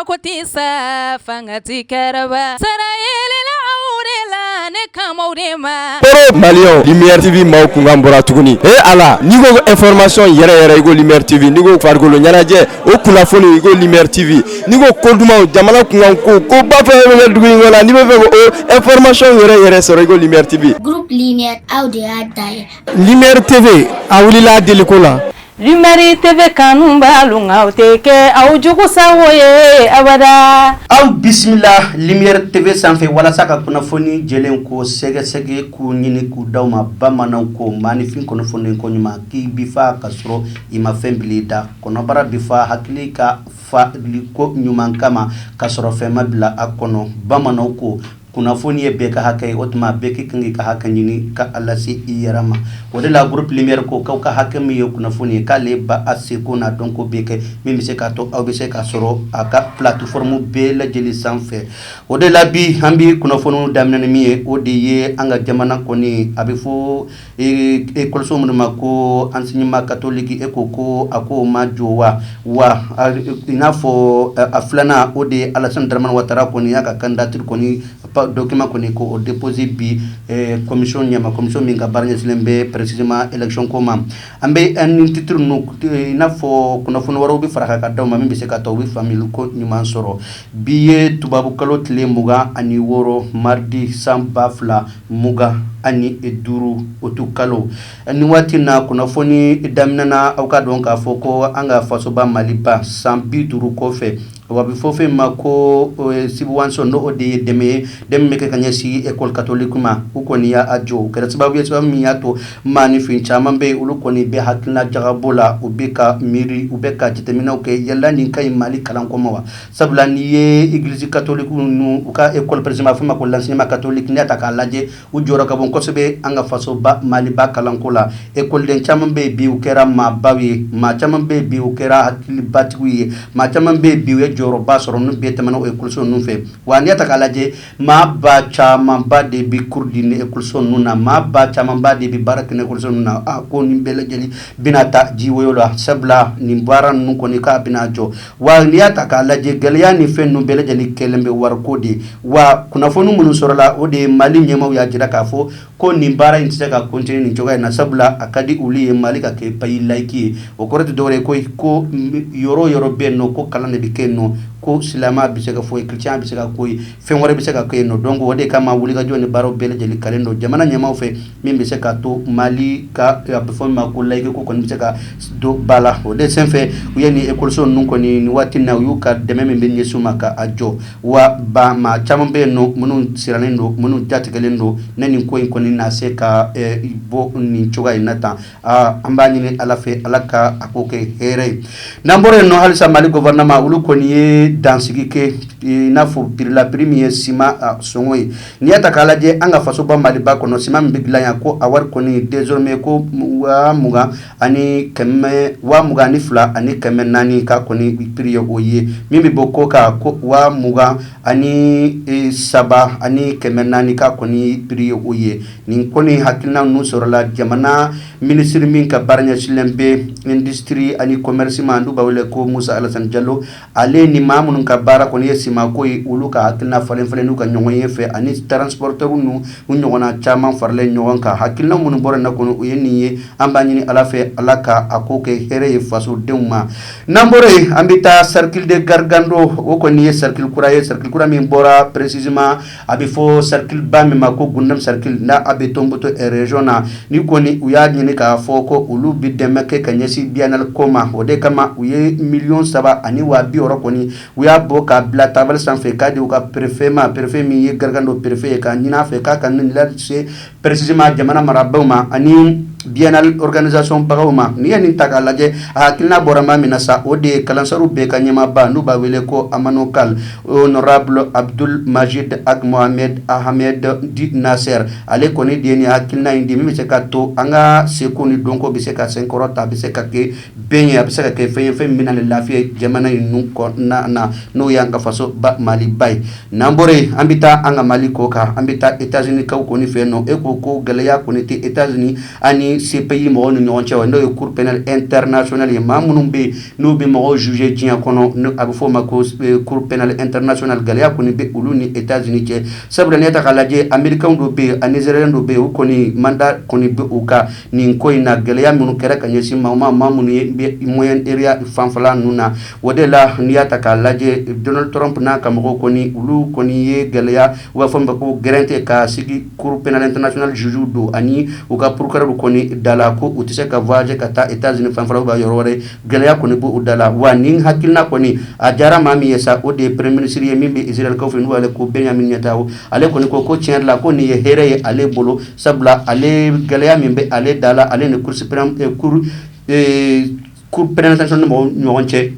Ko tɛ sa fanga tɛ kɛrɛba sara yɛlɛla aw de la ne kama de ma. Maliyɛnw, Lumière TV maaw kunkan bɔra tuguni. E Ala, n'i ko information yɛrɛ yɛrɛ, i ko Lumière TV. N'i ko farikolo ɲɛnajɛ, o kunnafoni, i ko Lumière TV. N'i ko ko dumanw, jamana kunkan ko, koba fɛn fɛn bɛ dugu in kɔnɔ, n'i bɛ fɛ k'o information yɛrɛ yɛrɛ sɔrɔ, i ko Lumière TV. Groupe Lumière, aw de y'a ta ye. Lumière TV, a wulila deliko la. Lumière TV kanu b'alu nka o tɛ kɛ aw jugu sago ye abada. Aw bisimila Lumière TV sanfɛ walasa ka kunnafoni jɛlen ko sɛgɛsɛgɛ, k'u ɲini k'u d'aw ma. Bamananw ko maaninfin kunnafoni ko ɲuman k'i bi fa ka sɔrɔ i ma fɛn bila i da. Kɔnɔbara bi fa hakili ka fali ko ɲuman kama ka sɔrɔ fɛn ma bila a kɔnɔ. Bamananw ko kunnafoni ye bɛɛ ka hakɛ ye, o tuma bɛɛ k'i kan k'i ka hakɛ ɲini ka a lase i yɛrɛ ma. O de la, groupe Lumière ko k'aw ka hakɛ min ye kunnafoni ye, k'ale ba a seko n'a dɔnko bɛɛ kɛ min bɛ se k'a to aw bɛ se ka sɔrɔ a ka plateforme bɛɛ lajɛlen sanfɛ. O de la, bi an bɛ kunnafoniw daminɛ ni min ye, o de ye an ka jamana kɔni, a bɛ fɔ ekɔliso minnu ma ko enseignement catholique, e ko ko a ko ma jɔ wa. Wa i n'a fɔ a filanan, o de ye Alassane Dramane Ouattara kɔni y'a ka candidature kɔni document kɔni ko o déposé bi commission ɲɛma, commission min ka baara ɲɛsinnen bɛ précisément élection ko ma. An bɛ ni titre ninnu, i n'a fɔ kunnafoni wɛrɛw bɛ fara ka d'aw ma min bɛ se ka taa u bɛ faamuyali ko ɲuman sɔrɔ. Bi ye tubabu kalo tile 26, mardi, san 2025, utukalo. Ni waati na kunnafoni daminɛna, aw ka dɔn k'a fɔ ko an ka fasoba Maliba, san 50 kɔfɛ, wa bɛ fɔ fɛn ma ko subvention, n'o de ye dɛmɛ ye, dɛmɛ bɛ kɛ ka ɲɛsin école catholique ma, u kɔni y'a jɔ. O kɛra sababu ye, sababu min y'a to maaninfin caman bɛ yen, olu kɔni bɛ hakilina jagabɔ la, u bɛ ka miiri, u bɛ ka jateminɛw kɛ yala nin ka ɲi Mali kalanko ma wa. Sabula n'i ye église catholique ninnu, u ka école précisément, a fɔ ma ko l'enseignement catholique, n'i y'a ta k'a lajɛ, u jɔyɔrɔ ka bon kosɛbɛ an ka fasoba Maliba kalanko la. Ekɔliden caman bɛ yen bi, u kɛra maabaw ye. Maa caman bɛ yen bi, u kɛra hakilibatigiw ye. Maa caman bɛ yen bi, u ye jɔyɔrɔba sɔrɔ ninnu bɛɛ tɛmɛna o ekɔliso ninnu fɛ. Wa n'i y'a ta k'a lajɛ, maa ba camanba de bɛ cours di ni ekɔliso ninnu na, maa ba camanba de bɛ baara kɛ ni ekɔliso ninnu na. A ko nin bɛɛ lajɛlen bɛna taa ji woyo la, sabula nin baara ninnu kɔni k'a bɛna jɔ. Wa n'i y'a ta k'a lajɛ, gɛlɛya ni fɛn ninnu bɛɛ lajɛlen kɛlen bɛ wariko de. Wa kunnafoni minnu sɔrɔla, o de ye Mali ɲɛmaaw y'a jira k'a fɔ ko nin baara in tɛ se ka continuer nin cogoya in na, sabula a ka di olu ye Mali ka kɛ pays laïque ye. O kɔrɔ tɛ dɔwɛrɛ ye ko yɔrɔ o yɔrɔ bɛ yen nɔ, ko kalan de bɛ kɛ yen nɔ, ko silamɛya bɛ se ka fɔ yen, chrétien bɛ se ka ko yen, fɛn wɛrɛ bɛ se ka kɛ yen nɔ. Donc o de kama wulikajɔ ni baaraw bɛɛ lajɛlen kalen don jamana ɲɛmaaw fɛ min bɛ se ka to Mali ka, a bɛ fɔ min ma ko laïque ko kɔni bɛ se ka don ba la. O de senfɛ, u ye nin ekɔliso ninnu kɔni, nin waati in na, u y'u ka dɛmɛ min bɛ ɲɛsin u ma ka a jɔ. Wa ba maa caman bɛ yen nɔ minnu sirannen don, minnu jatigɛlen don ne nin ko in kɔni na se ka bɔ nin cogoya in na tan. An b'a ɲini Ala fɛ, Ala ka a ko kɛ hɛrɛ ye. N'an bɔra yen nɔ, halisa Mali gouvernement, olu kɔni ye dansigi kɛ i n'a fɔ prix la, prix min ye siman sɔngɔ ye. N'i y'a ta k'a lajɛ, an ka fasoba Maliba kɔnɔ, siman min bɛ dilan yan, ko a wari kɔni désormais ko 20,100, 22,400 k'a kɔni prix ye. O ye min bɛ bɔ ko kan, ko 23,400 k'a kɔni prix ye. O ye nin kɔni hakilina ninnu sɔrɔla jamana minisiri min ka baara ɲɛsinnen bɛ industrie ani commerce ma, n'u b'a wele ko Musa Alassane Jalo. Ale ni maa minnu ka baara kɔni ye simako ye, olu ka hakilina falen falen n'u ka ɲɔgɔn ye fɛ, ani transporteur ninnu, u ɲɔgɔnna caman faralen ɲɔgɔn kan. Hakilina minnu bɔra nin kɔnɔ, o ye nin ye. An b'a ɲini Ala fɛ, Ala ka a ko kɛ hɛrɛ ye fasodenw ma. N'an bɔra yen, an bɛ taa cercle de Gargando. O kɔni ye cercle kura ye, cercle kura min bɔra précisément, a bɛ fɔ cercle ba min ma ko Gundam cercle, n'a a bɛ Tombouctou région na. Ni kɔni u y'a ɲini k'a fɔ ko olu bɛ dɛmɛ kɛ ka ɲɛsin biennale ko ma. O de kama u ye 3,060,000 kɔni, u y'a bɔ k'a bila tabali sanfɛ k'a di u ka préfet ma, préfet min ye Gargando préfet ye, k'a ɲini a fɛ k'a ka nin lase précisément jamana marabaaw ma ani biennale organisation bagaw ma. N'i ye nin ta k'a lajɛ, a hakilina bɔra maa min na sa, o de ye kalansariw bɛɛ ka ɲɛmaaba, n'u b'a wele ko Amanokal, honorable Abdul Majid Ag Mohamed Ahmed Di Nasser. Ale kɔni de ye nin hakilina in di min bɛ se ka to an ka seko ni dɔnko bɛ se ka senkɔrɔ ta, a bɛ se ka kɛ bɛn ye, a bɛ se ka kɛ fɛn ye, fɛn min bɛ na ni lafiya jamana in ninnu kɔnɔna na, n'o y'an ka faso ba Maliba ye. N'an bɔra yen, an bɛ taa an ka Mali kɔ kan, an bɛ taa États-Unis kaw kɔni fɛ yen nɔ. E ko ko gɛlɛya kɔni tɛ États-Unis ani ni CPI mɔgɔw ni ɲɔgɔn cɛ, n'o ye Cour pénale internationale ye. Maa minnu bɛ yen n'u bɛ mɔgɔw juger diɲɛ kɔnɔ, a bɛ fɔ o ma ko Cour pénale internationale. Gɛlɛya kɔni bɛ olu ni États-Unis cɛ, sabula n'i y'a ta k'a lajɛ, Américains dɔw bɛ yen ani Israéliens dɔw bɛ yen, u kɔni mandat kɔni bɛ u kan nin ko in na. Gɛlɛya minnu kɛra ka ɲɛsin maaw ma, maa minnu ye bɛ Moyen-Orient fanfɛla ninnu na, o de la n'i y'a ta k'a lajɛ, Donald Trump n'a ka mɔgɔw kɔni, olu kɔni ye gɛlɛya, u b'a fɔ min ma ko gɛrɛntɛ, ka sigi Cour pénale internationale juge don ani u ka procureur kɔni da la ko u tɛ se ka voyager ka taa États-Unis fanfɛla ou bien yɔrɔ wɛrɛ. Gɛlɛya kɔni b'u da la. Wa nin hakilina kɔni a diyara maa min ye sa, o de ye premier ministre ye min bɛ Israël kaw fɛ, n'u b'ale ko Benjamin Netanyahu. Ale kɔni ko ko tiɲɛ yɛrɛ la, ko nin ye hɛrɛ ye ale bolo, sabula ale gɛlɛya min bɛ ale da la, ale ni Cour suprême, Cour pénale internationale mɔgɔw ɲɔgɔn cɛ,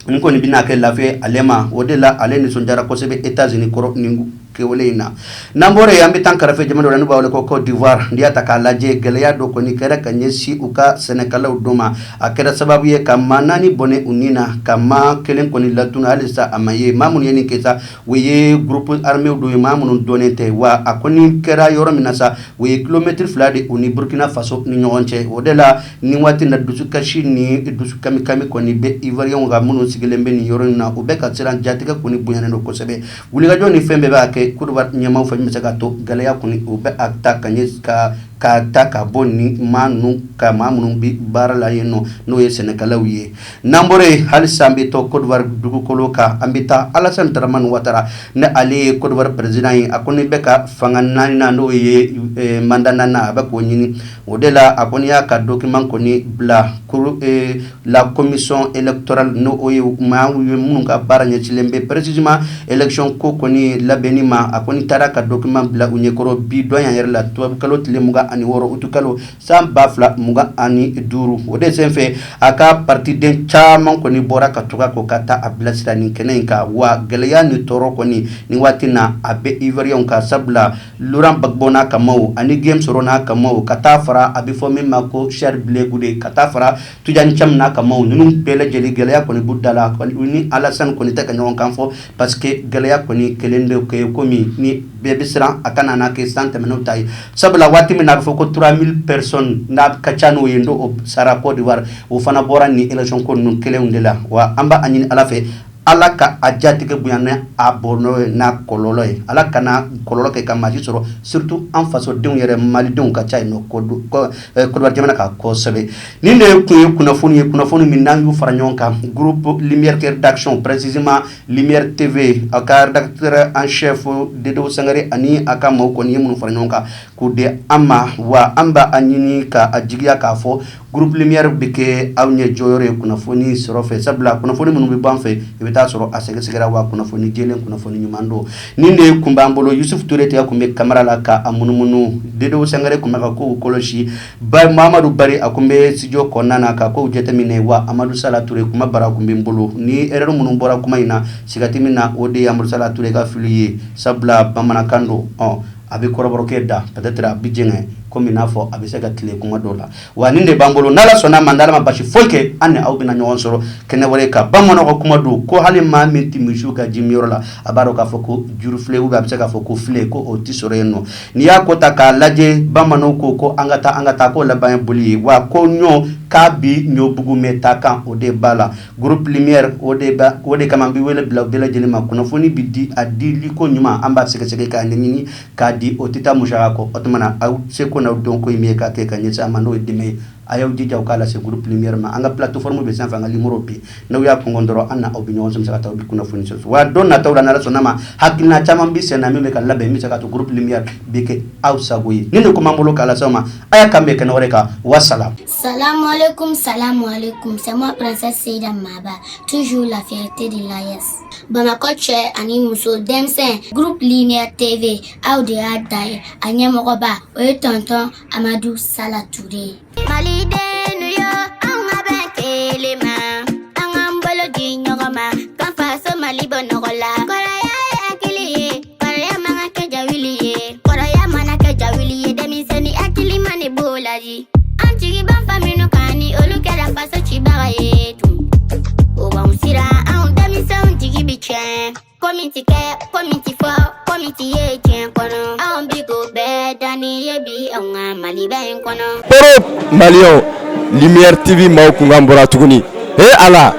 nin kɔni bɛna kɛ lafiya ale ma. O de la ale nisɔndiyara kosɛbɛ États-Unis kɔrɔ nin kɛwale in na. N'an bɔra yen, an bɛ taa kɛrɛfɛ jamana dɔ la n'u b'a wele ko Côte d'Ivoire. N'i y'a ta k'a lajɛ, gɛlɛya dɔ kɔni kɛra ka ɲɛsin u ka sɛnɛkɛlaw dɔ ma. A kɛra sababu ye ka maa 4 bɔnɛ u ni na, ka maa kelen kɔni latunu, halisa a ma ye. Maa minnu ye nin kɛ sa, o ye groupe armé dɔ ye, maa minnu dɔnnen tɛ. Wa a kɔni kɛra yɔrɔ min na sa, o ye kilomɛtiri 2 de u ni Burkina Faso ni ɲɔgɔn cɛ. O de la nin waati na, dusukasi ni dusu kamikami kɔni bɛ Ivoiriyɛnw kan minnu sigilen bɛ nin yɔrɔ in na. U bɛ ka siran, jatigɛ kɔni bonyanen don kosɛbɛ. Wulikajɔ ni fɛn bɛɛ b'a kɛ Côte d'Ivoire ɲɛmaaw fɛ min bɛ se ka to gɛlɛya kɔni u bɛ a ta ka ɲɛ ka ta ka bɔ ni maa ninnu ka maa minnu bɛ baara la yen nɔ, n'o ye sɛnɛkɛlaw ye. N'an bɔra yen, halisa an bɛ to Côte d'Ivoire dugukolo kan. An bɛ taa Alassane Dramane Ouattara, ni ale ye Côte d'Ivoire président ye. A kɔni bɛ ka fanga naaninan, n'o ye mandat naaninan, a bɛ k'o ɲini. O de la a kɔni y'a ka document kɔni bila la commission électorale, n'o o ye maa ye minnu ka baara ɲɛsinnen bɛ précisément élection ko kɔni labɛnni ma. A kɔni taara ka document bila u ɲɛkɔrɔ bi dɔn yan yɛrɛ la, tubabukalo tile 26, utukalo san 2025. O de senfɛ a ka partiden caman kɔni bɔra ka tugu a kɔ ka taa a bilasira nin kɛnɛ in kan. Wa gɛlɛya ni tɔɔrɔ kɔni nin waati na, a bɛ Ivoiriyɛnw kan, sabula Laurent Gbagbo n'a ka maaw ani Guillaume Soro n'a ka maaw, ka taa fara a bɛ fɔ min ma ko Charles Blé Goudé, ka taa fara Tidjane Thiam n'a ka maaw, ninnu bɛɛ lajɛlen gɛlɛya kɔni b'u da la. U ni Alassane kɔni tɛ ka ɲɔgɔn kan fɔ, parce que gɛlɛya kɔni kelen de kɛ komi ni bɛɛ bɛ siran a kana n'a kɛ san tɛmɛnenw ta ye, sabula waati min na a bɛ fɔ ko 3000 personnes n'a ka ca n'o ye, n'o sara Côte d'Ivoire, o fana bɔra nin élection ko ninnu kelenw de la. Wa an b'a ɲini Ala fɛ, Ala ka a jatigɛ bonya ni a bɔnɔ ye n'a kɔlɔlɔ ye. Ala kana kɔlɔlɔ kɛ ka maa si sɔrɔ, surtout an fasodenw yɛrɛ, malidenw ka ca yen nɔ Côte d'Ivoire jamana kan kosɛbɛ. Nin de tun ye kunnafoni ye, kunnafoni min n'an y'u fara ɲɔgɔn kan groupe Lumière Rédaction, précisément Lumière TV, a ka rédacteur en chef Dedew Sangare ani a ka maaw kɔni ye minnu fara ɲɔgɔn kan k'o di an ma. Wa an b'a ɲini ka a jigiya k'a fɔ groupe Lumière bɛ kɛ aw ɲɛ jɔyɔrɔ ye kunnafoni sɔrɔ fɛ, sabula kunnafoni minnu bɛ bɔ an fɛ, i bɛ taa sɔrɔ a sɛgɛsɛgɛra, wa kunnafoni jɛlen, kunnafoni ɲuman don. Nin de tun b'an bolo. Yusuf Ture tigɛ tun bɛ kamara la ka a munumunu, Dedew Sangare tun bɛ ka kow kɔlɔsi, ba Mamadu Bari a tun bɛ studio kɔnɔna na ka kow jateminɛ, wa Amadu Sala Ture kuma bara tun bɛ n bolo. Ni erreur minnu bɔra kuma in na, siga tɛ min na, o de ye Amadu Sala Ture ka fili ye, sabula bamanankan don. Ɔ a bɛ kɔrɔbɔrɔkɛ da, peut-être a bɛ jɛngɛ komi n'a fɔ a bɛ se ka tile kuma dɔw la. Wa nin de b'an bolo. N'Ala sɔnna ma, n'Ala ma basi foyi kɛ, an ni aw bɛna ɲɔgɔn sɔrɔ kɛnɛ wɛrɛ kan. Bamananw ka kuma don ko hali maa min tɛ misiw ka ji miyɔrɔ la, a b'a dɔn k'a fɔ ko juru filen ou bien a bɛ se k'a fɔ ko filen ko o tɛ sɔrɔ yen nɔ. N'i y'a ko ta k'a lajɛ, bamananw ko ko an ka taa, an ka taa, ko laban ye boli ye. Wa ko ɲɔ k'a bi ɲɔbugu mɛn ta kan, o de b'a la groupe Lumière. O de ba o de kama an bɛ wele bila bɛɛ lajɛlen ma. Kunnafoni bi di, a dili ko ɲuman, an b'a sɛgɛsɛgɛ k'a ɲɛɲini k'a di, o tɛ taa musaka kɔ. O tuma na aw seko n'aw dɔnko ye min ye k'a kɛ ka ɲɛsin an ma, n'o ye dɛmɛ ye, a y'aw jija u k'a lase groupe Lumière ma. An ka plateforme bɛ sanfɛ, an ka numéro bɛ yen, n'aw y'a kɔngɔ dɔrɔn, an na aw bɛ ɲɔgɔn sɔrɔ, se ka taa aw bɛ kunnafoni sɔrɔ. Wa don nataw la, n'Ala sɔnna ma, hakilina caman bɛ sen na min bɛ ka labɛn, min bɛ se ka to groupe Lumière bɛ kɛ aw sago ye. Nin de kun b'an bolo k'a lase aw ma. A y'a kan bɛn kɛnɛ wɛrɛ kan. Wasalaam. Salam alaikum, salam alaikum. C'est moi, Princesse Seida Maba. Toujours la fierté de l'AES. Bamakɔ cɛ ani muso, denmisɛn, groupe Lumière TV, aw de y'a da ye. A ɲɛmɔgɔba, o ye tonton Amadu Sala Ture ye. Malidenw yo, anw ka bɛn kelen ma, an k'an bolo di ɲɔgɔn ma, k'an faso Mali bɔ nɔgɔ la. Kɔrɔya ye hakili ye, kɔrɔya man ka kɛ jawuli ye, kɔrɔya mana kɛ jawuli ye, denmisɛnnin hakili ma ne b'o laji. An jigi b'an fa minnu kan, ni olu kɛra faso cibaga ye tun, o b'anw siran, anw denmisɛnw jigi bi tiɲɛ. Ko min ti kɛ, ko min ti fɔ, ko min ti ye diɲɛ kɔnɔ, anw bi k'o bɛɛ danni ye bi anw ka ma Maliba in kɔnɔ. Poro Maliyɛnw, Lumière TV maaw kunkan bɔra tuguni. He Ala,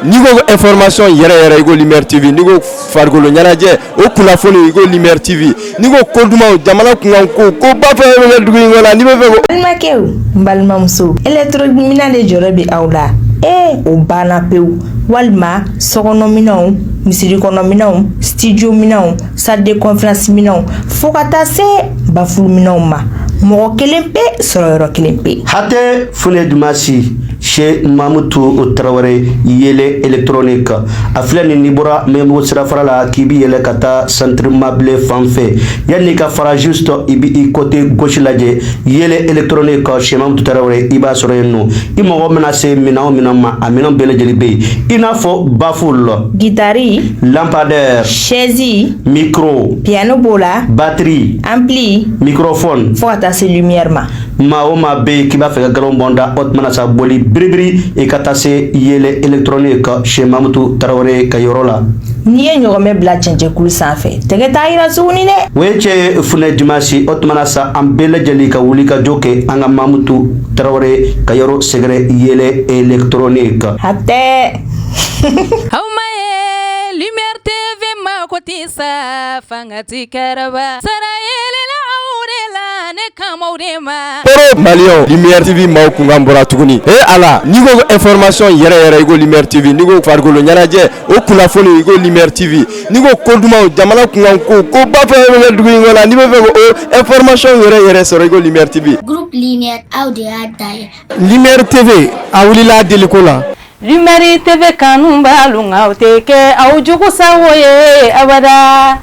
n'i ko information yɛrɛ yɛrɛ, i ko Lumière TV. N'i ko farikolo ɲɛnajɛ, o kunnafoni, i ko Lumière TV. N'i ko ko dumanw, jamana kunkan ko, ko ba fɛn fɛn bɛ kɛ dugu in kɔnɔ, n'i bɛ fɛ ko Balimakɛw, n balimamuso, électronique de jɔrɔ bɛ aw la. Ee, o banna pewu. Walima sokɔnɔminɛnw, misiri kɔnɔminɛnw, studio minɛnw, salle de conférence minɛnw, fo ka taa se baffle minɛnw ma, mɔgɔ kelen pe sɔrɔ yɔrɔ kelen pe. Hatɛ Fune Dumasi chez Mamutu Tarawele, Yele Électronique. A filɛ nin, n'i bɔra Mɛmugu sirafara la k'i bi yɛlɛ ka taa centre mabile fan fɛ, yanni ka fara, juste i bi i côté gauche lajɛ, Yele Électronique chez Mamutu Tarawele, i b'a sɔrɔ yen nɔ. I mago mana se minɛn o minɛn ma, a minɛn bɛɛ lajɛlen bɛ yen, i n'a fɔ baffle, guitare, lampadaire, chaise, micro, piano b'o la, batterie, ampli, microphone, fo ka taa se lumière ma. Maa o maa bɛ yen k'i b'a fɛ ka galon bɔn da, o tuma na sa, boli biribiri i ka taa se Yele Électronique chez Mamutu Tarawele ka yɔrɔ la. N'i ye ɲɔgɔmɛ bila cɛncɛnkulu sanfɛ, tɛgɛ t'a yira tuguni dɛ. O ye cɛ Funɛ Dimasi. O tuma na sa, an bɛɛ lajɛlen ka wuli ka jɔ kɛ an ka Mamutu Tarawele ka yɔrɔ sɛgɛrɛ, Yele Électronique. Hatɛ. Aw ma ye Lumière TV ma ko tɛ sa fanga ti kɛrɛba sara yelela aw de la ne kamaw de ma. Poro Maliyɛnw, Lumière TV maaw kunkan bɔra tuguni. He Ala, n'i ko information yɛrɛ yɛrɛ, i ko Lumière TV. N'i ko farikolo ɲɛnajɛ, o kunnafoni, i ko Lumière TV. N'i ko ko dumanw, jamana kunkan ko, ko ba fɛn fɛn bɛ kɛ dugu in kɔnɔ, n'i bɛ fɛ ko information yɛrɛ yɛrɛ sɔrɔ, i ko Lumière TV. Groupe Lumière, aw de y'a dan ye. Lumière TV, a wulila deliko la. Lumière TV kanu b'alu, aw tɛ kɛ aw jugu sago ye abada.